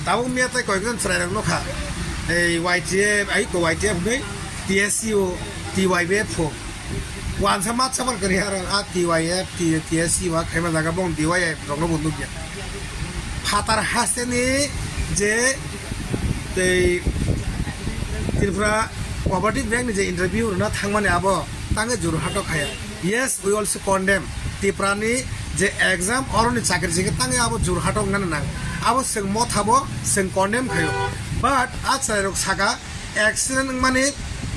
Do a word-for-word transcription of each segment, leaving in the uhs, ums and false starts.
Tabuk miya tei koyekjon chwrairok nukha, ei Y T F, ai ko Y T F hwnwi, T S U, T Y B F o. Wansa ma chapal kwrwi aro a T Y F, T-, T S U a khaima jaga bong D Y F rokno bo nukya. Phatar hasteni je tei Tripura Cooperative Bank ni je interview rwna thangmani abo tangwi Jorhato khaya. Yes, we also condemn Tiprani je exam oroni chakri singkhe tangwi abo Jorhato wngna nang. Abo chwng mothabo chwng condemn khayo. But a chwrairok saka accident wngmani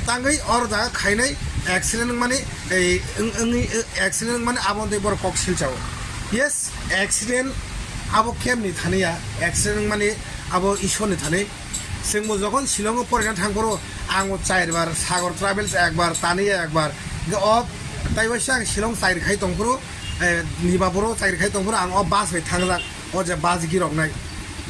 tangwi oro jaga khainai accident wngmani ei wng-, wngwi accident wngmani abo tei borok kok silchao. Yes, accident abo kemni thani ya, accident wngmani abo Ishorni thani. Chwngbo jokhon Shillongo porina thangphuru ang o char bar Sagar Travels ekbar, Taniya ekbar. Hwnkhe o tei waisa ang Shillong chakri khai tongphuru, eh, Dimapuro chakri khai tongphuru ang o bus bai thangjak. O je bus giroknai,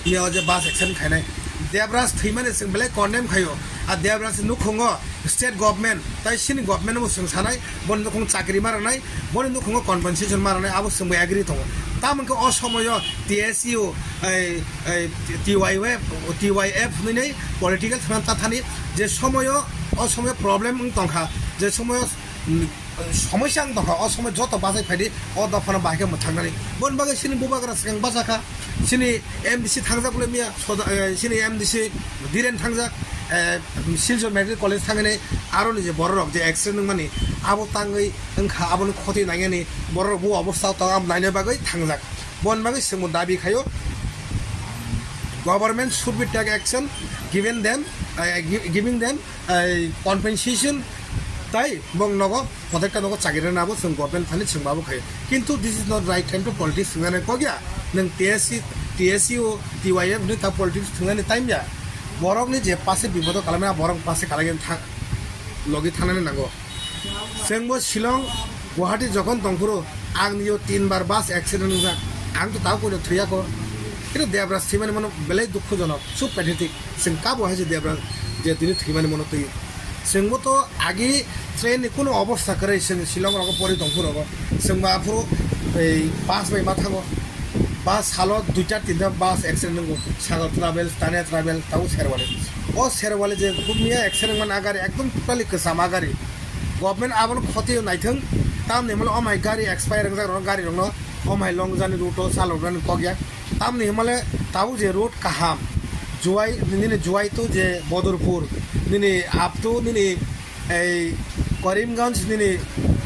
ye o je bus accident khainai. Debraj thwimani chwng belai condemn khaio. A Debraj nukhungo state government tai sini government bo chwng sanai, boni nukhung chakri ma rwnai, boni nukhungo compensation ma rwnai, abo chwngbo agree tongo. Tamo khe o somoyo T S U, ei, ei, T Y F, T Y F hwnwi political thwna tathani je somoyo, o somoyo problem wng tongkha, je somoyo, mm, somosya wng tongkha, o somoi joto bachai phaidi o dophano bahai khe mwthangnani. Boni bagwi chini bubagra swkang bachakha, chini M D C thangjak le miya, soda, eh, chini M D C Dhiren thangjak, eh, Silchar Medical College thangani aroni je bororok je accident wngmani abo tangwi wngkha, aboni khoti nangyani bororok bo obostha tong am naina bagwi thangjak. Boni bagwi chwngbo dabi khaio, government should be take action, given them, eh, gi-, giving them, eh, compensation, tai bong nogo, kotekta nogo chakri rwnabo chwng government thani chwngmabo khaio. Kintu this is not right time to politics thwngnani kok ya. Nwng T S C, T S U, T Y F hwnwi ta politics thwngnani time ya. Borokni je pase bipodo kalaimani, borok pase kalaigani tha-, logi thangnani nango. Chwngbo Shillong, Guwahati jokhon tongphuru ang niyo tin bar bus accident wngjak. Ang to tao koino thwiyako. Kintu Debraj thwimani mano belai dukhujonok, so pathetic. Chwng kabo hai se Debraj je tini thwimani mano twi. Chwngbo to agi train ni kuno obostha kwrwi, chwng Shillong rogo pori tongphuru rogo. Chwngbo aphuru ei bus bai ma thango. Bus salo duita tinta bus accident wngo. Sagar Travel, Tania Travel, tabo Serwali. O Serwali je bumya accident man a gari ekdom totally kwcham a gari. Government abono khoti naithwng, tamni hwnmale o mai gari expire wngjak rok, gari rokno o mai long jani route o chalok rani kok ya. Tamni hwnmale tabuk je road kaham, Juwai, nini Juwai to je Bodorpur, nini up to nini ei Karimganj nini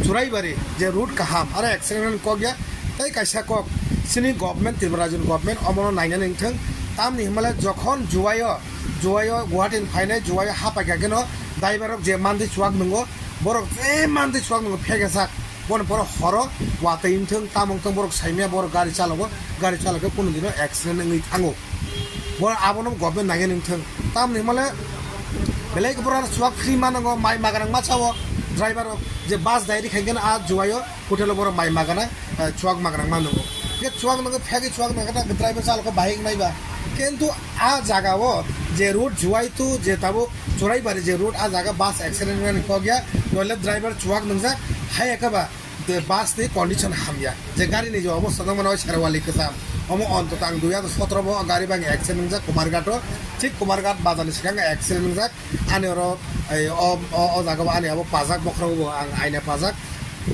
Churaibari je road kaham, aro accident rani kok ya. Tei kaisa kok, chini government, Tripura Rajyani government omono nainani wngthwng. Tamni hwnmale jokhon Juwai o, Juwai o Guwahati ni phainai, Juwai o ha paikha kheno driver rok je mantwi chuwak nwngo, borok je mantwi chuwak nwngo phekjak. Boni borok horo watwi wngthwng, tamo wngthwng borok saimaya, borok gari chalogo, gari chalokhe kunu dino accident wngwi thango. Bo abono government nangya nungthwng. Tamni hwnmale belai borok chuwak free manango, mai magrang ma chao driver rok, je bus dairi khaikhe a Juwai o hotel o borok mai magana, eh, chuwak magrang ma nungo. Hwnkhe chuwak nungwi phegwi chuwak nangkhe driver chalokhe bahai wngnai ba. Kintu a jaga o je road Juwai to je tabuk Churaibari je road, a jaga bus accident wngmani kok ya, noile driver chuwak nungjak, hai khe ba de bus ni condition hamya, je gari ni je obostha tongmani o Serwali kwcham, omo ontoto ang dui hajar sotro bo gari bai accident wngjak Kumarghat o, thik Kumarghat bazar ni swkang accident wngjak, ani oro ei o, o, o jaga o ani abo pajak bokhorok bo ang aina pajak,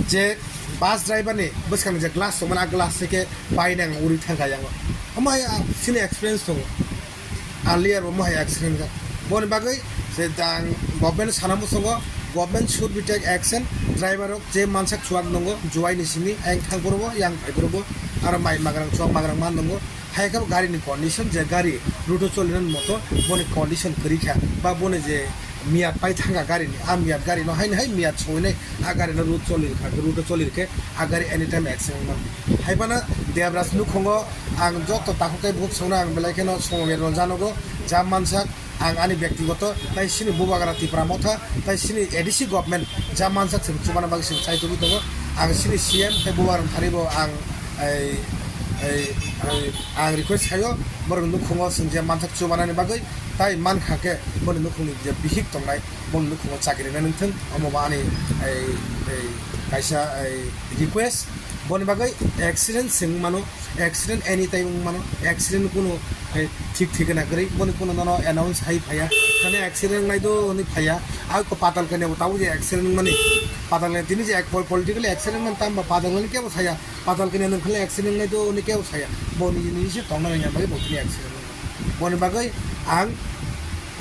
je bus driver ni bwskang ni je glass tongmani a glass se khe bainang uri thangkha yango, omo hai, ah, chini experience tongo. Earlier bo mohai accident jak. Boni bagwi je jang government sana muchungo, government should be take action. Driver rok je mansak chuwak nungo, Juwai ni simi, ayang thangphuru bo, yang phaiphuru bo, aro mai magrang chuwak magrang ma nungo. Hai khe bo gari ni condition, je gari route o choli nani moto, boni condition kwrwi kha, ba boni je miyat pai thangkha gari ni, a miyat gari no haini hai miyat songwi nai, a gari no route choli rwkha, route o choli rwkhe, a gari anytime accident man. Hai phano Debraj nukhungo ang joto takhuk tei bukhuk songno ang belai kheno somomer rwnjanogo, ja mansak ang ani byaktigoto, tai sini bubagra Tipra Motha, tai sini A D C government ja mansak chwng chubana bagwi chwng chai tugwi tongo. Ang sini C M tei bubagra thani bo ang, ei, ei, ei, ang request khaio, borok nukhungo chwng je mansak chubanani bagwi, tai mankha khe boni nukhungni je bihik tongnai, boni nukhungo chakri rwna nungthwng, omo bo ani, ei, ei, kaisa, ei, request. Boni bagwi accident se wng mano, accident anytime wng mano, accident kuno, eh, thik thikna kwrwi, boni kuno nono announce hai phaiya, thani accident wngnai do hwnwi phaiya, a ko patal kanya bo tabuk je accident wngmani, patal kanya tini je ek pol-, politically accident wngmani, tamo patal kanya kebo saya, patal kanya nwng khlai accident wngnai do hwnwi kebo saya, boni nini se tongna nangya bagwi bo tini accident wngmani. Boni bagwi ang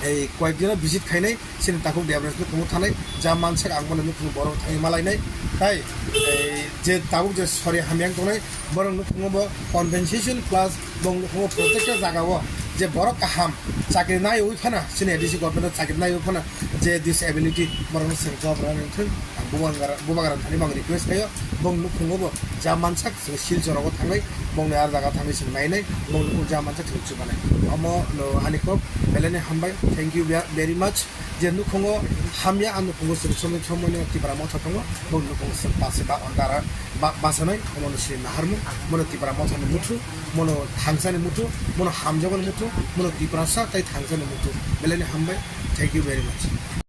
ei koyek dino visit khainai, chini takhuk Debres nukhungo thanai, ja mansak ang bono nukhungo borok thangwi malainai. Tai, ei, je tabuk je sori hamyang tongnai, borok nukhungo bo compensation plus bong nukhungo protected jaga o je borok kaham chakri naiwi phana, chini A D C government o chakri naiwi phana, je disability borok no chwng job rwna nang thung, ang bubagra, bubagra thani bang request khaio, bong nukhungo bo ja mansak chwng Silchor rogo thangwi, bongni ar jaga thangwi chwng nainai, bong nukhung ja mansak chwng chubanai. Omo no ani kok, belai ni hambai, thank you ve-, very much. Je nukhungo hamya, a nukhungo chwng somoi somoi no Tipra Motha tongo, bo nukhungo chwng pase ba ondara ba-, basanai, omo no sini naharmung, mono Tipra Motha ni muthu, mono thangsani muthu, mono hamjakmani muthu, mono Tiprasa tai thangsani muthu. Belai ni hambai, thank you very much.